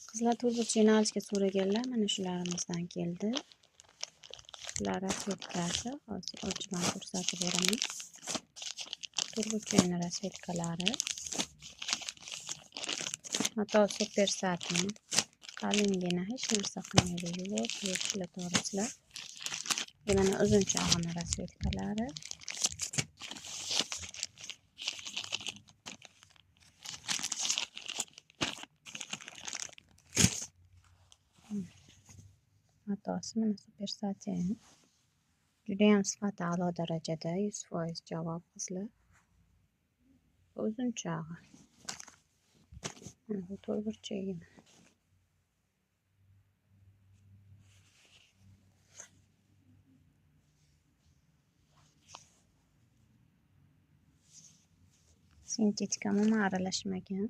Qizlar to'rtburchakni olishga so'raganlar mana shularımızdan keldi. Bular rasvetkasi. Hozir ochib ko'rsatib beraman. To'rtburchakni rasvetkalari. Mato super satin. Qalingina hech narsa qilmaydi. Yuvib, yuvib ishlataverasizlar. Bu mana uzunchog'ini rasvetkalari. Matosi mana super satin. Judayam sifati a'lo darajada, 100% javob qizlar. Uzunchog'i. Mana bu to'rtburchagi. Sintetika umuman aralashmagan.